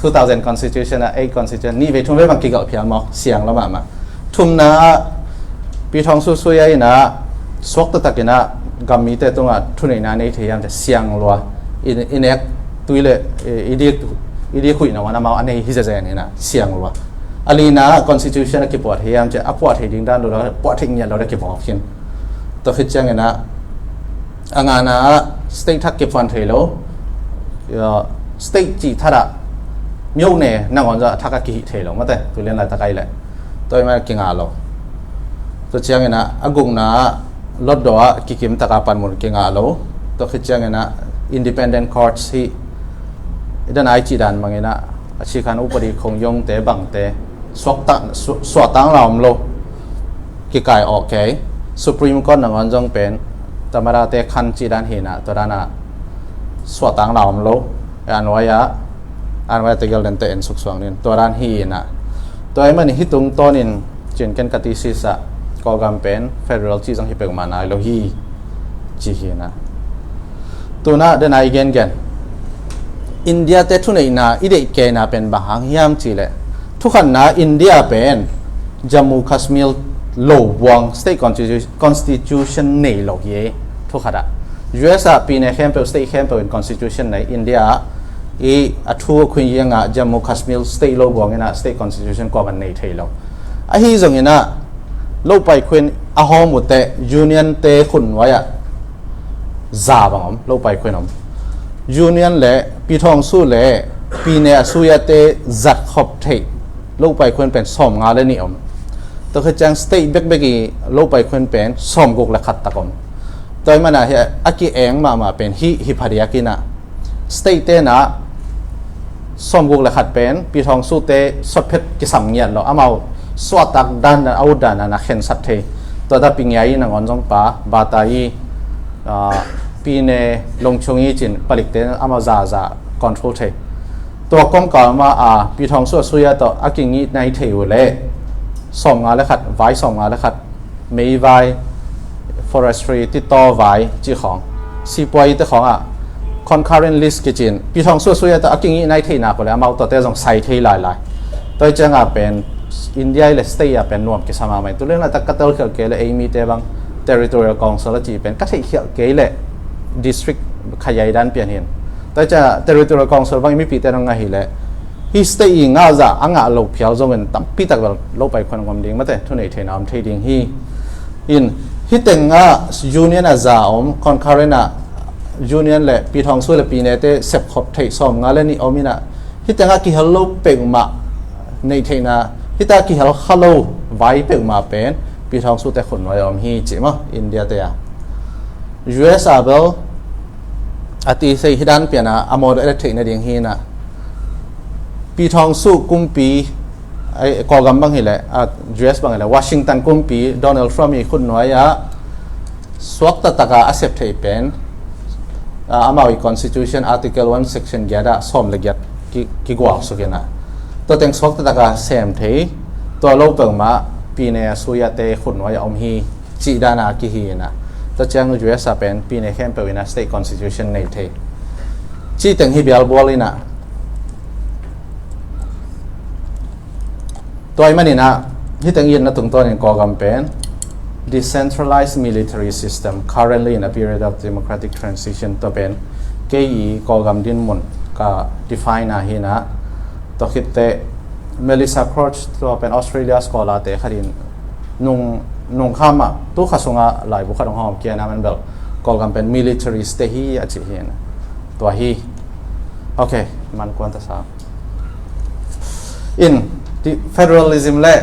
Two thousand constitution ah, eight constitution, nih vei thum vei bang kigalh phial mawk, siang lo mahmah. Thumna ah pi thawng suh suya inah suak taktak inah gam mite tungah thuneihna nei thei hiam ci siang lua. I, i nek tui le i, i dik, i dik huihna wan amau a nei hi zezen inah siang lua. A lina constitution a kipuah thei hiam ci a puah thei ding dan lo, puah thei ngiat lo da kibawl khin. Tua khit ciang inah A ngana ah state thak kiphuan thei lo. State cih thadah myo ne nangawn zah thak a kihih thei lo mate, tu lian laitak ai leh. Tua i man kingah lo. Tua ciangin ah a gukna ah lotdaw ah kikim taka panmun kingah lo. Tua khit ciangin ah independent courts hi i dan ai cih dan bangin ah a sikhan upadi khong yongte bangte suakta- su- suahtang la om lo. Kikai awh kei. Supreme Court nangawn zong pen tamadate khan cih dan hinah tua danah suahtang la om lo. Anwaya anwaya tegel dente en suksuang nin tua dan hinah. Tua i mani hi tungtawnin cin ken ka thesis ah Kawlgam pen federal cih zong hi peuhmah nai lo hi ci hinah. Tuna dena i gengen India te thuneihna i deih kena pen bang hang hiam cihleh, thukhatna India pen Jammu Kashmir lo buang state constitu- constitution nei lo hi. Thukhatah U S ah pine khempeuh state khempeuh in constitution nei, India ah i a thu a khuin iangah Jammu Kashmir state lo buang inah state constitution kuaman nei thei lo. Ahi zonginah lopai khuin a hawm ute union te khun nuai ah za bang om, lopai khuin om. Union le pithawngsu le pine a suya te zat khop theih lopai khuin pen sawm nga le nih om. Tua khit ciang state bekbek i lopai khuin pen sawm guk le khat tak om. Tua i manah hi a ki-eng mahmah pen hi hi phadiak inah state tenah sawm guk le khat pen pithawngsu te sotphet kisam ngiat lo, amau suahtak dan a ut dan a na khensat thei. Tua ta pingiai nangawn zong pa bata i pine longchung i cin palikte amau zaza control thei. Tua kawmkal ma a pithawngsu a suya tawh a kingih nai thei uh le sawm nga le khat vai sawm nga le khat meivai, forestry, titaw vai cih khawng, sipuai te khawngah concurrent list kicin pithawngsu a suya tawh a kingih nai thei nak uh le amau tawte zong sai thei lailai. Tua i ciangah pen India i le state ah pen nuam kisam a mai. Tu lian laitak ka telkhialh kei le ei mite bang territorial council a cih pen ka theihkhialh kei le district khayai dan pian hin. Tua i ciangah territorial council bang i mipite nong ngah hileh hi state i ngah zah a ngah lo phial zongin tampitak bel lopai khuan ngom ding mate, thuneih theihna om thei ding hi. In hi tengah union a za om, concurrent ah union le pithawngsu le pinete sepkhop theih sawm nga le nih om inah hi tengah kihel lo peuhmah neih theihna, hita kihel kha lo vai peuhmah pen pithawngsu te khun nuai a om hi cih maw India te a. U S a bel a ti sei hi dan pianah a model theih nading hinah pithawngsu kumpi Kawlgam bang hileh U S bang hileh Washington kumpi Donald Trump i khut nuai ah suakta taka a sep theih pen amau i constitution article one section giat ah sawm le giat kigual sukinah tua teng suakta taka sem thei, tua lo peuhmah pine a suya te khut nuai a om hi cih dana kihi inah. Tua ciang U S a pen pine khempeuh inah state constitution nei thei cih teng hi bialbual inah. Tua i maninah hi teng itna tungtawnin Kawlgam pen decentralized military system currently in a period of democratic transition tua pen kei i Kawlgam dinmun ka define a hinah. Tua khitte Melissa Croce tua pen Australia scholar te khatin nung nung khama tu kha sunga laibu khat hong hawm kiana man bel Kawlgam pen military state hi a cih hin tua hi. Ok, man kuan ta sa in federalism le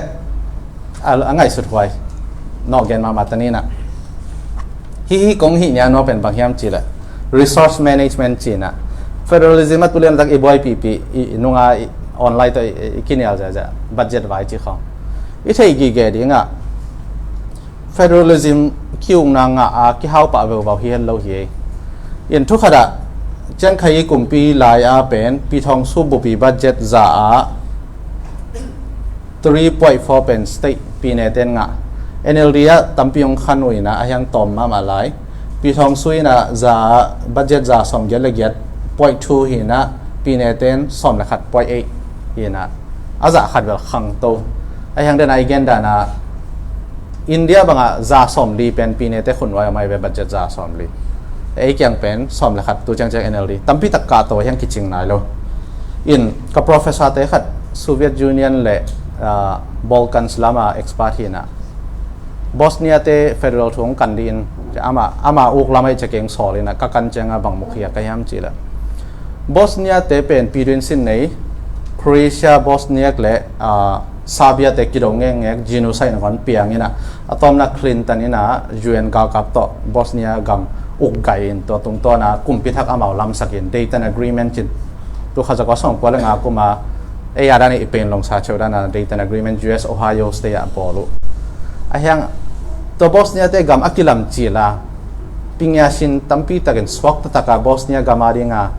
a ngaihsut huai nawh gen mahmah ta ninah. Hi hi kong hih nia nuah pen bang hiam cihleh resource management cinah federalism a tulian tak i buaipihpih i nunga online tawh i kinial zehzeh budget vai ci khawng i theih gige dingah federalism kiukna ngah a kihau pah veuvau hi hen lo hi. In thukhatah ciangkhai i kumpi lai a pen pithawngsu bupi budget za a three point four pen state pine ten ngah. N L D ah tampi hong khan uh inah a hiang tawm mahmah lai. Pithawngsu inah za budget za sawm giat le giat point two hinah pine ten sawm le khat point eight hinah a zah khat bel khangto. A hiang dena i gen dana India bangah za sawm li pen pine te khun nuai a mai ve budget za sawm li. Ei kiang pen sawm le khat tu ciangciang N L D tampi tak kahto a hiang kicing nai lo. In ka professor te khat Soviet Union le Balkans lama expert hinah Bosnia te federal thu hong kan dih in, ama, ama uk lam aih ciang keng sawl in a, ka kan ciang a bang mukhia ka hiam cih leh, Bosnia te pen piduin sin nei, Croatia, Bosniak le, ah, Serbia te kido ngekngek, genocide na kon piang in a, a tawmna Clinton in a U N galkap tawh Bosnia gam uk gai in, tua tungtawn a kumpi thak amau lamsak in, Dayton Agreement cin, tu kha zakua sawm kua le nga kum a, ei a dan i pen long sa cheu dan a Dayton Agreement U S Ohio State ah bawl uh. A hiang, tua Bosnia te gam a kilam cil a, pingia sin tampi takin suak taktak a Bosnia gam a ding a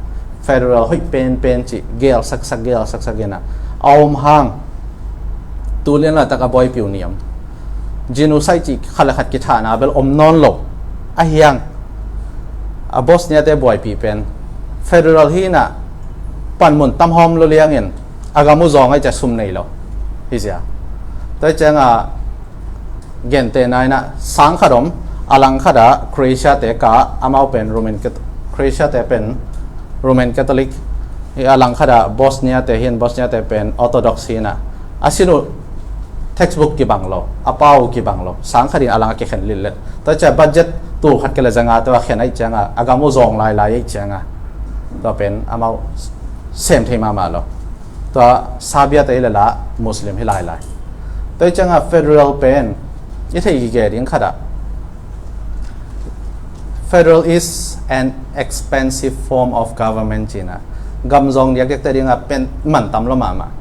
federal hoih penpen cih gel saksak, gel saksak in a, a om hang, tu lian laitak a buaipi uh ni om. Genocide cih khat le khat kithahna bel om nawn lo. A hiang, a Bosnia te buaipi pen federal hi in a, panmun tam hawm lo liang in, a gam uh zawng aih ciang sum nei lo. Hi zia. Tua ciang a, gentehna in a, sang khat om, a lang khat a Croatia te ka, amau pen Roman Cat-, Croatia te pen Roman Catholic, hi a lang khat a Bosnia te hin, Bosnia te pen Orthodox hi in a, a sin uh textbook kibang lo, a pau kibang lo, sang khat in a lang a kikhen lillet. Tua ciang budget tul khat kele zanga tua khen aih ciang a, a gam uh zawng lailai aih ciang a, tua pen amau sem thei mahmah lo. Tua Serbia te hi le la Muslim hi lailai. Tua ciang a federal pen i thei gige ding khat a, federal is an expensive form of government cih in a, gam zawng diakdiak te ding a pen man tam lo mahmah.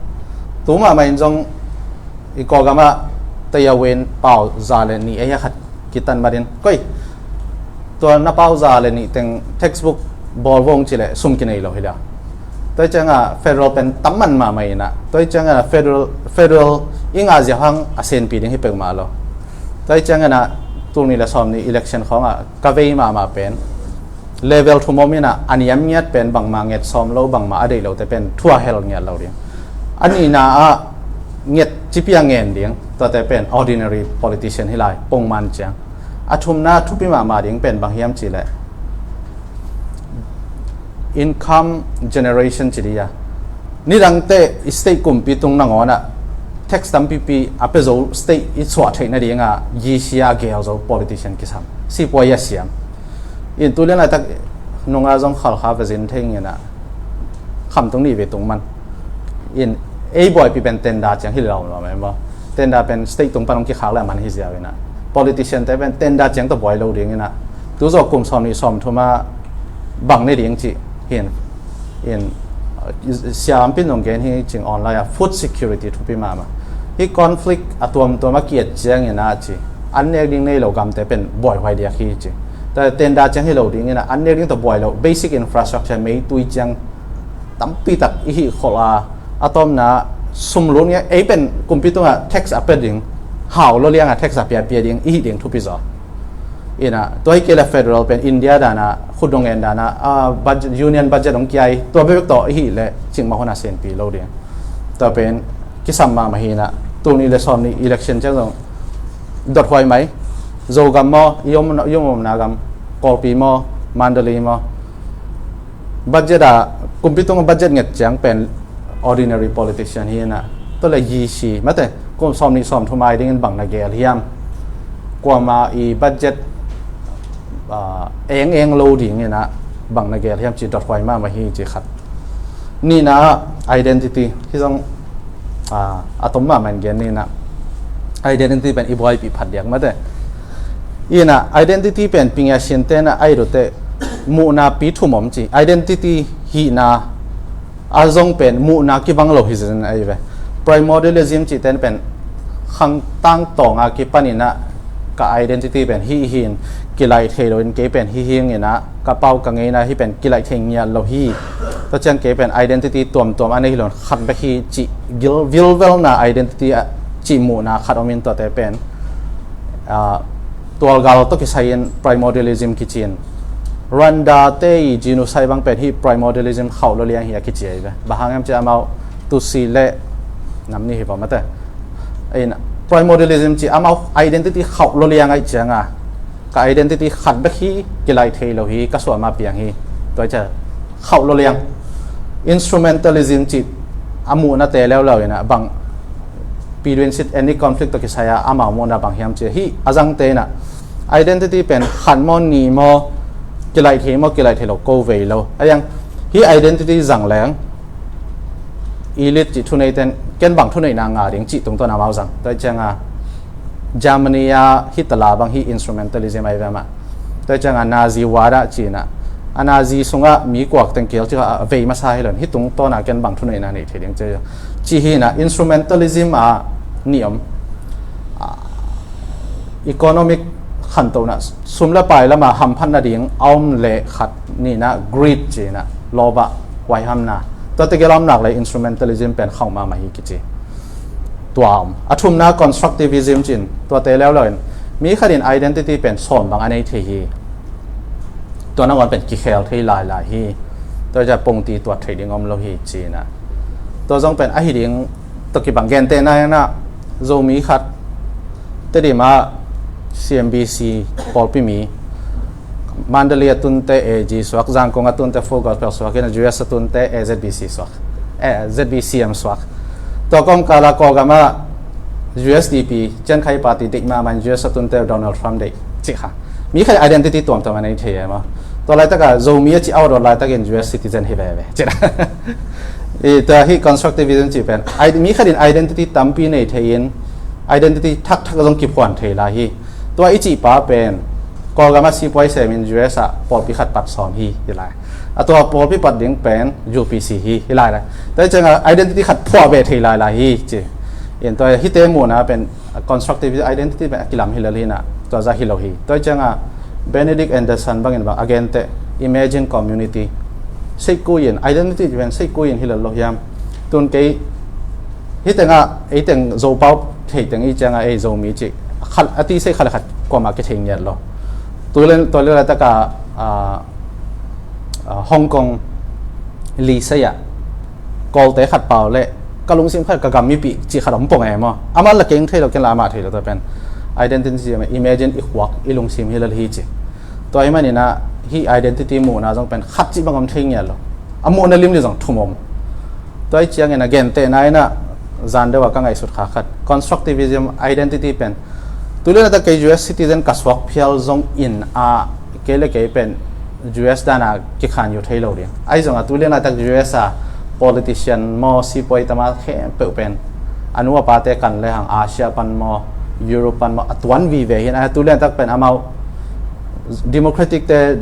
Tu mahmah in zong i Kawlgam ah tayawin pau za le nih a hia khat kitan matin, koi, tua na pau za le nih teng textbook bawl vong ci le sum kinei lo hi lia. Tua ciang a federal pen tam man mahmah in a, tua ciang a federal, federal i ngah zia hang a senpi ding hi pek mah lo. Tua ciang a tul nih le sawm nih election khawng a ka vei mahmah pen level thum om in a, a niam ngiat pen bangmah nget sawm lo, bangmah a deih lo te pen thua hel ngiat lo ding. A nihna ah nget cipia ngen ding, tuate pen ordinary politician hi lai, pongman ciang. A thumna thupi mahmah ding pen bang hiam cih leh income generation ci ding a. Nidangte i state kumpi tung nangawn ah tax tampipi a pia zo state i suah theih nading a G C a gel zo politician kisam. Sipuai a siam. In tu lian laitak nunga zong khalkha va zin thei ngin a, khamtung nih ve tung man. In ei buaipi pen tender ciang hi lo lo mai maw. Tender pen state tung pan hong kikhak le man hi ziau in a. Politician te pen tender ciang tawh buai lo ding in a. Tu zawh kum sawm nih sawm thum a bang ne ding cih hin. In, uh, siampin nong gen hi cing online a food security thupi mahmah. Hi conflict a tuamtuam a kiat ciangin a ci, an nek ding nei lo gamte pen buaihuai diak hi ci. Tua tender ciang hi lo dingin a, an nek ding tawh buai lo, basic infrastructure, mei tui ciang tampi tak i hih kholh a, a tawmna sum lut ngiat, ei pen kumpi tungah tax a pia ding, hau lo liang a tax a pia pia ding i hih ding thupi zaw. In a, tua hi kei le federal pen India dan a, khut dong en dan a, a, budget, union budget hong kia hi, tua bekbek tawh i hih leh cingmah hun a senpi lo ding. Tua pen kisam mahmah hi in a, tul nih le sawm nih election ciang zong dothuai mai. Zogam maw, i om, i om omna gam, Kawlpi maw, Mandalay maw, budget a, kumpi tung budget nget ciang pen ordinary politician hi in a, tua le G C mate, kum sawm nih sawm thum ai dingin bang na gel hiam? Kuama i budget, ah, eng eng lo ding in a, bang na gel hiam ci dothuai mahmah hi ci khat. Nihna identity hi zong, ah, a tom mahmah in gen ni in a, identity pen i buaipi phat diak mate. In a identity pen pingia sinte na ai dote muhna pi thum om ci. Identity hihna a zong pen muhna kibang lo hi zin ai ve. Primordialism cihten pen khangtang tawng a kipan in a ka identity pen hih hin kilaih thei lo in kei pen hih hing in a ka pau ka ngeina hih pen kilaih thei ngiat lo hi. Tua ciang kei pen identity tuamtuam a nei hi lo in khat bek hi cih gil, vilvelna identity a cih muhna khat om in tuate pen, ah, tualgal tawh kisai in primordialism kici in. Rwanda te i genocide bang pen hih primordialism khauh lo liang hi a kici ai ve. Bang hang hiam ci amau Tutsi le nam nih hi va mate. In primordialism ci amau identity khauh lo liang ai ciang a, ka identity khat bek hi, kilaih thei lo hi, ka suahma piang hi. Tua hi ciang khauh lo liang. Instrumentalism ci a muhna te leuleu in a bang Between sit any conflict tawh kisai a amau muhna bang hiam ci hi a zangte in ah identity pen khat maw ni maw kilaih thei maw kilaih thei lo ko vei lo. A yang hi identity zang leng elite cih thuneiten ken bang thuneihna ngah ding cih tungtawn amau zang. Tua cianga Germany a Hitler bang hi instrumentalism ai ve mah. Tua cianga Nazi wada cina a Nazi sunga mi kuak teng kial cih a vei masa hi lo hi tungtawn a ken bang thuneihna nei thei ding ci hi na instrumentalism a ni om. Economic khantohna sum le pai lama hamphatna ding a om le khat nina greed cina lawbah huaihamna. Tuate gel a om nak le instrumentalism pen khauh mahmah hi kici. Tua om a thumna constructivism cin tuate leulo in mi khatin identity pen sawm bang a nei thei hi. Tua nangawn pen kikhel thei lailai hi. Tua ja pongti tuat thei ding om lo hi cina. Tua zong pen ahi ding tua kibang gentehna ina Zomi khat Tedim a C M B C pawlpi mi Mandalay a tunte A G suak, Zangkong a tunte Full Gospel suak, ina U S a tunte A Z B C suak, eh, Z B C M suak. Tua kawmkala Kawlgam a U S D P, Ciankhai Party deih mahmah in U S a tunte Donald Trump deih cih kha. Mi khat identity tuamtuam a nei thei e maw. Tua laitaka Zomi a cih a awdawt laitakin U S citizen hi veve cih. Tua hi constructivism cih pen mi khatin identity tampi nei thei in identity thakthak zong kiphuan thei lai hi. Tua i cihpa pen Kawlgam a sipuai semin U S ah pawlpi khat pat sawm hi hi lai. A tua pawlpi pat ding pen U P C hi hi lai lai. Tua i cianga identity khat phuah ve thei lai lai hi ci. In tua hite muhna pen constructive identity pen a kilam hi lel hi na tua za hi lo hi. Tua i cianga Benedict Anderson bangin bang a gente imagine community. Seikui in identity pen seikui in hi lel lo hiam. Tun kei Hih tengah ei teng Zopau thei teng i ciangah ei Zomi cih a ti sei khat le khat kuamah kithei ngiat lo. Tua le laitakah Hong Kong Lee sei ah Kawlte khat pau le ka lungsim khat ka gam mipih cih khat om pong e maw? Amah la keng thei lo, ken la amah thei lo, tua pen identity imagine i khuak i lungsim hi lel hi ci. Tua hi maninah hih identity muhna zong pen khat cih bang om thei ngiat lo. A muhna limlim zong thum om. Tua i ciangin a gentehna inah zan deuh a ka ngaihsut kha khat constructivism identity pen tulian a tak kei U S citizen ka suak phial zong in a kei le kei pen U S dana kikhan uh thei lo ding. Ahi zongah tulian a tak U S a politician maw sipuai tama khempeuh pen a nu a pate kan le hang Asia pan maw Europe pan maw a tuan vive hin a tulian a tak pen amau Democratic te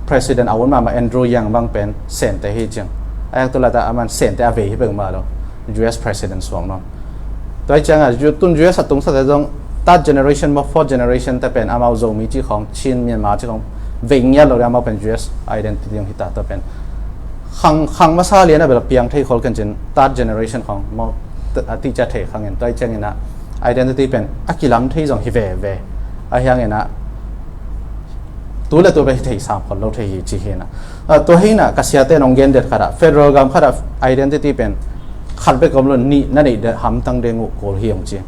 president a un mahmah Andrew Yang bang pen Sente hi ciang. A yak tulata aman Sente a vei hi peuhmah lo. U S president suang nawn. Tua hi cianga tun U S a tungsate zong third generation maw fourth generation te pen amau Zomi cih khawng Chin Myanmar cih khawng vei ngiat lo le amau pen U S identity hong hita tua pen khang khang masa lian a bel piang thei khol ken cin third generation khawng maw a tihcia thei khangin tua hi ciangin a identity pen a kilam thei zong hi veve. A hiangin a tu le tu bek hi thei sam khol lo thei hi ci hi na. Tua hi na ka siate nong gen det khatah federal gam khatah identity pen khat bek om lo, nih na neih det hamtang deng uh kul hi hong ci.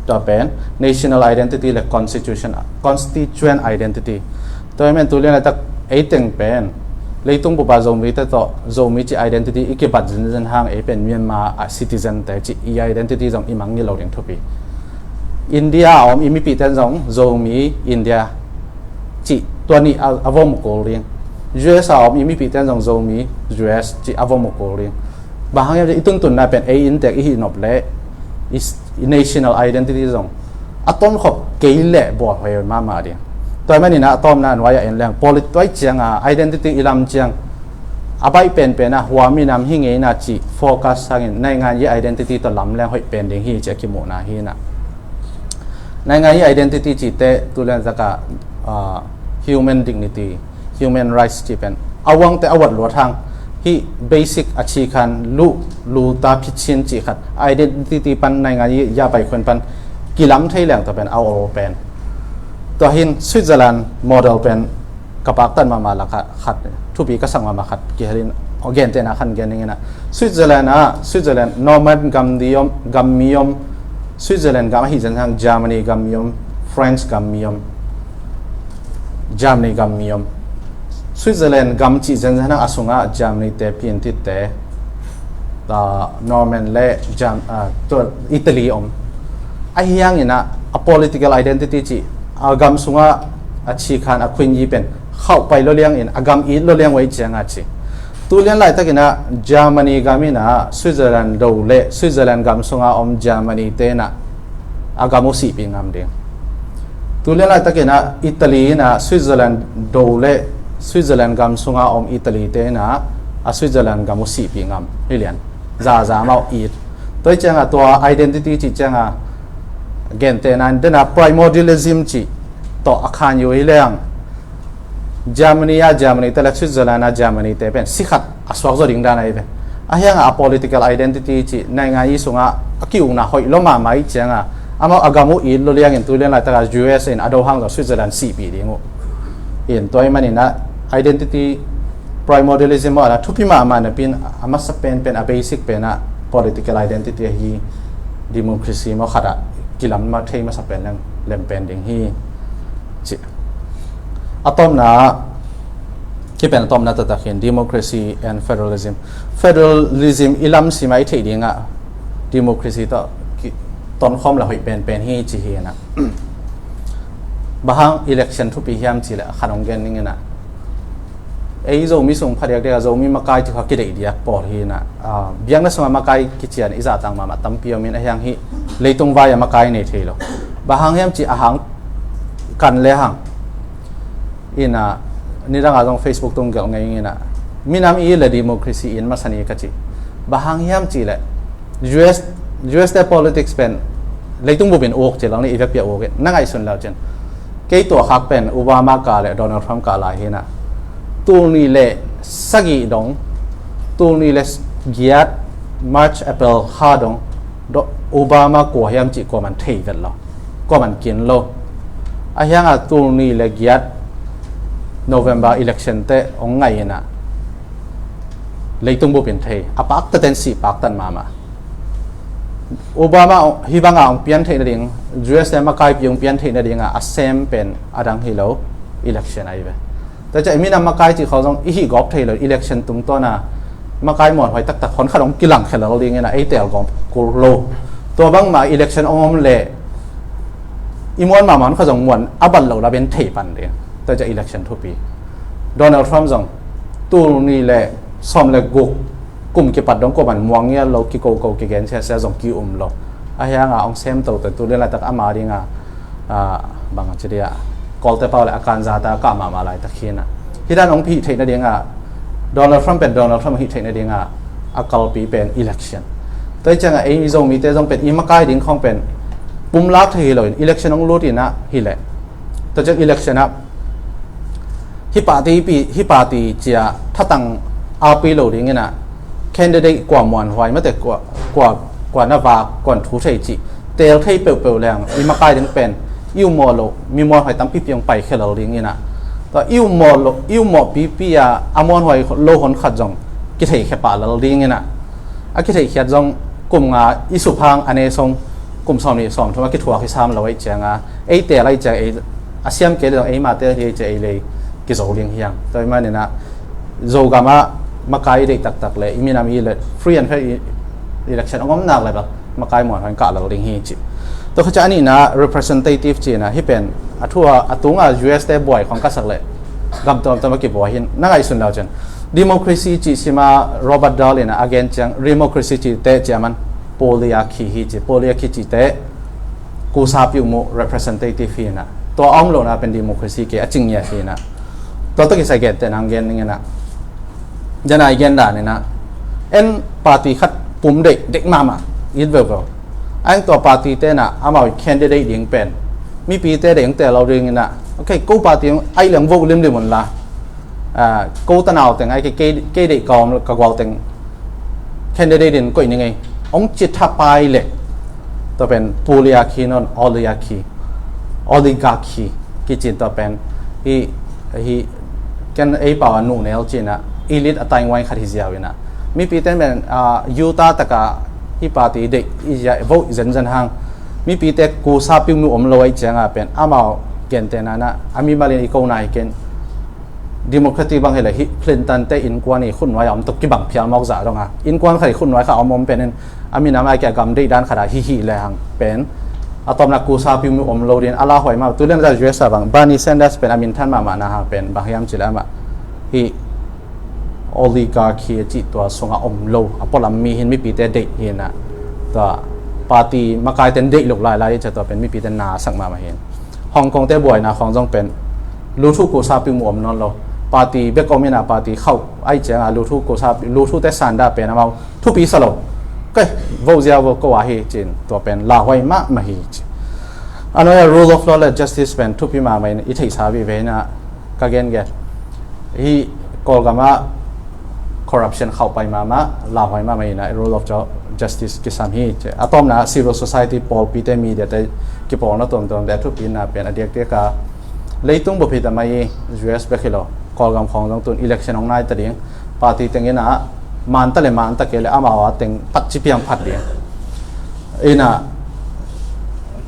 Tua pen national identity le constitution constituent identity. Tua hi men tulian a tak ei teng pen leitung bupa Zomi te tawh Zomi ci identity i kibat zinzen hang ei pen Myanmar a citizen te ci i identity zong i mang ngil lo ding thupi. India a om i mipihten zong Zomi India cih tua nih a vom kul ding. U S a om i mipihten zong Zomi U S cih a vom kul ding. Bang hang i tuntunna pen ei inntek i hih nop le i national identity zong a tonkhop kei leh bual hoi mahmah ding. Tua hi maninah a tawmna nuai-ah en leng polit tuai cianga identity i lam ciang a baih penpen a hua minam hi ngeina cih focus hangin naingan i identity tawh lam leng hoih pen ding hi ci a kimuhna hi na. Naingan i identity cihte tulian zakah human dignity, human rights cih pen a uangte a uat luat hang hih basic a cikhan luh luta phichin cih khat identity pan naingan i ya pai khun pan kilam thei leng tua pen a ol pen. Tua hin Switzerland model pen ka paktat mahmah lakah khat thupi ka sak mahmah khat kihelin gentehna khan gen dingin ah Switzerland ah Switzerland Norman gam di om gam mi om Switzerland gam ahi zen hang Germany gam mi om French gam mi om Germany gam mi om Switzerland gam cih zen zen hang a sungah Germany te Piantit te Norman le Italy om Ahi hangin ah a political identity cih a gam sungah a chikhan a khuinyi pen khauh pai lo liangin a gam it lo liang uh ahih ciangah ci. Tu lian laitakin ah Germany gam in ah Switzerland do leh Switzerland gam sunga om Germany te in ah a gam uh sihpih ngam ding. Tu lian laitakin ah Italy in ah Switzerland do leh Switzerland gam sunga om Italy te in ah a Switzerland gam uh sihpih ngam hi lian. Zaza amau it. Tua ahih ciangah tua identity cih ciangah gentehna in dena primordialism cih tawh a khan uh hi leng Germany a Germany te le Switzerland a Germany te pen sikhat a suak zaw ding dan ahi ve. Ahi hangah a political identity cih naingan i sungah a ki-ukna hoih lo mahmah ahih ciangah amau a gam uh it lo liangin tu lian laitaka U S in a do hang zaw Switzerland sihpih ding uh. In tua ahih manin ah identity primordialism maw a thupi mahmah napi in a masa penpen a basic pen ah political identity ahi democracy maw khatah kilam thei masa pen lem pen ding hi. Ci. A tawpna, hih pen a tawpna taktak hi in democracy and federalism. Federalism i lam simah i theih dingah democracy tawh tonkhawm la hoih penpen hi ci hi in ah. Bang hang election thupi hiam cih leh a khat hong gen ning in ah. Ei Zomi sung phadiakdiak a Zomi makai cih kha kideih diak pawl hi in ah, biakna sungah makai kician i zahtak mahmah tampi om in ahi hang hih leitung vai a makai nei thei lo. Bang hang hiam cih a hang kan le hang in ah nidang a zong Facebook tung gelh ngei in ah minam i le democracy in masa ni ka ci. Bang hang hiam cih leh U S, U S te politics pen leitung bupin uk ci lang ni i vekpi a uk in na ngaihsun lo cin. Kei tua khak pen Obama ka le Donald Trump ka lai hi in ah tul nih le sagih dong, tul nih le giat March April kha dong Obama kua hiam cih kuaman thei vet lo, kuaman kin lo. Ahi hangah tul nih le giat November election te hong ngai in ah leitung bupin thei a paktaten sih paktat mahmah. Obama hih bangah hong pian theih nading, U S te makaipi hong pian theih nadingah a sem pen a dang hi lo, election ahi ve. Tua ciah i minam makai cih khawng zong i hih gawp thei lo, election tungtawna makai muanhuai taktak hon khat hong kilangkhia lel ding in ah ei teel gawp kul lo. Tua bangmah election hong om leh i muan mahmah hon khat zong muan a bat lo la ben thei pan ding. Tua ciah election thupi. Donald Trump zong tul nih le sawm le guk kum kipat dong kuaman muang ngial lo, kikoko kigen siasia zong ki-um lo. Ahi hangah hong sem toto tu lian laitak ama dinga bang ci dia Kawlte pau le a kanza ta kah mahmah laitak hi in ah. Hih dan hong hih theih nadinga Donald Trump pen Donald Trump hih theih nadinga a kalpi pen election. Tua ahih ciangah ei Zomite zong pen i makai ding khawng pen pumlak thei hi loin election hong lut in ah hi leh tua ciang election ah hih party pi, hih party cia thatang a pui lo ding in ah candidate kua muanhuai mate kua, kua, kua na vak, kuan thu thei cih teel thei peuhpeuh leng i makai ding pen i umawh loh mi muanhuai tampipi hong paikhia lel ding in ah. Tua i umawh loh, i umawh pipi a a muanhuai lo hon khat zong kitheihkhia pah lel ding in ah. A kitheihkhiat zong kum nga i suphang a ne song kum sawm nih sawm thum a kithuak hi sam lo ahih cianga ei teel ahih ciang ei a siam kei le zong ei mah teel hi ahih ciang ei lei kizo ding hiang. Tua ahih manin ah Zogam ah makai i deih taktak le i minam i le free and fair election hong om nak le bel makai muanhuai kah lel ding hi ci. Tua khit ciang a nihna representative cihna hih pen a thu a, a tunga U S te buai khawng ka sak le gam tuamtuam a kibuai hi in na ngaihsun lo cin. Democracy cih sima Robert Dahl in a gen ciang democracy cihte ciaman polyarchy hi ci, polyarchy cihte kusa piuhmuh representative hi in ah tua a om lohna pen democracy kei a cing ngiat hi in ah tua tawh kisai gentehna hong gen ning in ah. Dena i gen dan in ah en party khat pum deih deih mahmah it veuveu. A eng tua party te in ah amau i candidate ding pen mipite deih hong teel lo ding in ah okay ko party hong aih leng vote limlim un la ko tanau teng ai kei, kei deih ka om ka gual teng candidate in koih ning ei hong ci thapai leh tua pen polyarchy non oligarchy, oligarchy kicin tua pen hi, hi ken ei pau a nuhnel cin ah elite a taingwaing khat hi ziau in ah mipite pen Utah taka hi party deih i zia vote zenzen hang mipite kusa piuhmuh om lo ahih cianga pen amau gentehna in ah a mimal in i ko nai ken Democratic bang hileh hih Clinton te innkuan i khutnuai a om tuk kibang phial mawk zah donga innkuan khat i khutnuai kha a om om penin a minam a kia gam deih dan khat a hih hih le hang pen A tawpna kusa piu mi om lo ding a lauhuai mah. Tulian za U S a bang Bernie Sanders pen a minthan mahmahna hang pen bang hiam cih leh amah hih oligarchy a cih tua sungah om lo a pualam mi hi in mipite deih hi in ah, tua party makaite in deih lo lailai hi ci a, tua pen mipite na sak mahmah hi in. Hong Kong te buaina khawng zong pen luthu kusa piu mu om nawn lo. Party bek om in ah party khauh ahih ciangah luthu kusa, luthute sandah pen amau thupi sa lo. Kei, vote ziau vo ko a hi ci in tua pen lauhuai mahmah hi ci. A nuai ah rule of law le justice pen thupi mahmah in i theihsa vive in ah ka gengen. Hih Kawlgam ah corruption khauh pai mahmah, lauhuai mahmah in ah rule of ju-, justice kisam hi ci. A tawpna civil society, pawlpite, mediate kipawlna tuamtuamte a thupina pen a diakdiak a leitung bup hi ta mai hi. U S bek hi lo, Kawlgam khawng zong tun election hong nai ta ding. Party teng in ah man ta le man ta kei le amau a teng phat ci piang phat ding. In ah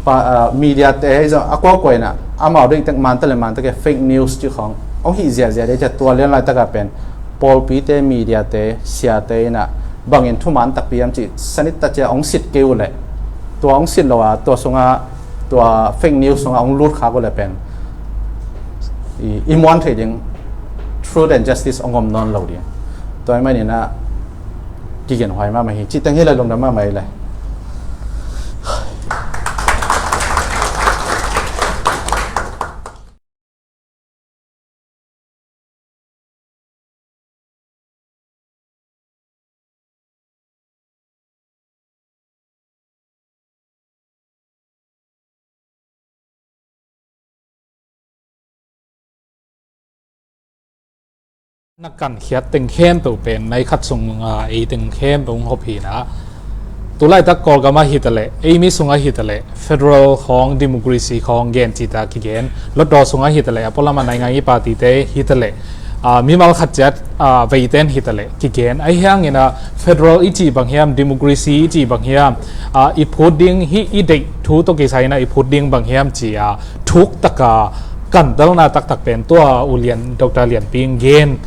pa, ah, mediate hi zong a kuakua in ah amau deih teng man ta le man ta kei, fake news ci khawng hong hih ziahziah ding ci a, tua lian laitak ah pen pawlpite, mediate, siate in ah bangin thuman takpi hiam cih sanit ta ci a hong sit kei uh leh, tua hong sit lo a tua sungah, tua fake news sungah hong lut khak uh leh pen i, i muan theih ding, truth and justice hong om nawn lo ding. Tua ahih manin ah kigen huai mahmah hi. Cih teng hi le, lungdam mahmah hi le. Na kankhiat teng khempeuh pen nai khat sung, ah, ei teng khempeuh hong hop hi in ah, tulaitak Kawlgam ah hi ta leh, ei mi sungah hi ta leh, federal khawng, democracy khawng gen cita kigen, lotdaw sungah hi ta leh, a pualam ah naingan i partyte hi ta leh, ah, mimal khat ciat, ah, veiten hi ta leh kigen. Ahi hangin ah federal i cih bang hiam, democracy i cih bang hiam, ah, i phut ding, hih i deih thu tawh kisai in ah i phut ding bang hiam ci a thuk taka kantelna taktak pen tua U Lian, Doctor Lian Ping gen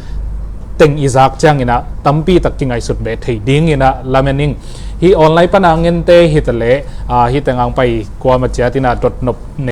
teng i zak ciangin ah tampi tak kingaihsut beh thei dingin ah lamen ing. Hih online pan a ngente hi ta leh, ah, hih teng a hong pai kuama ciat in ah dot nop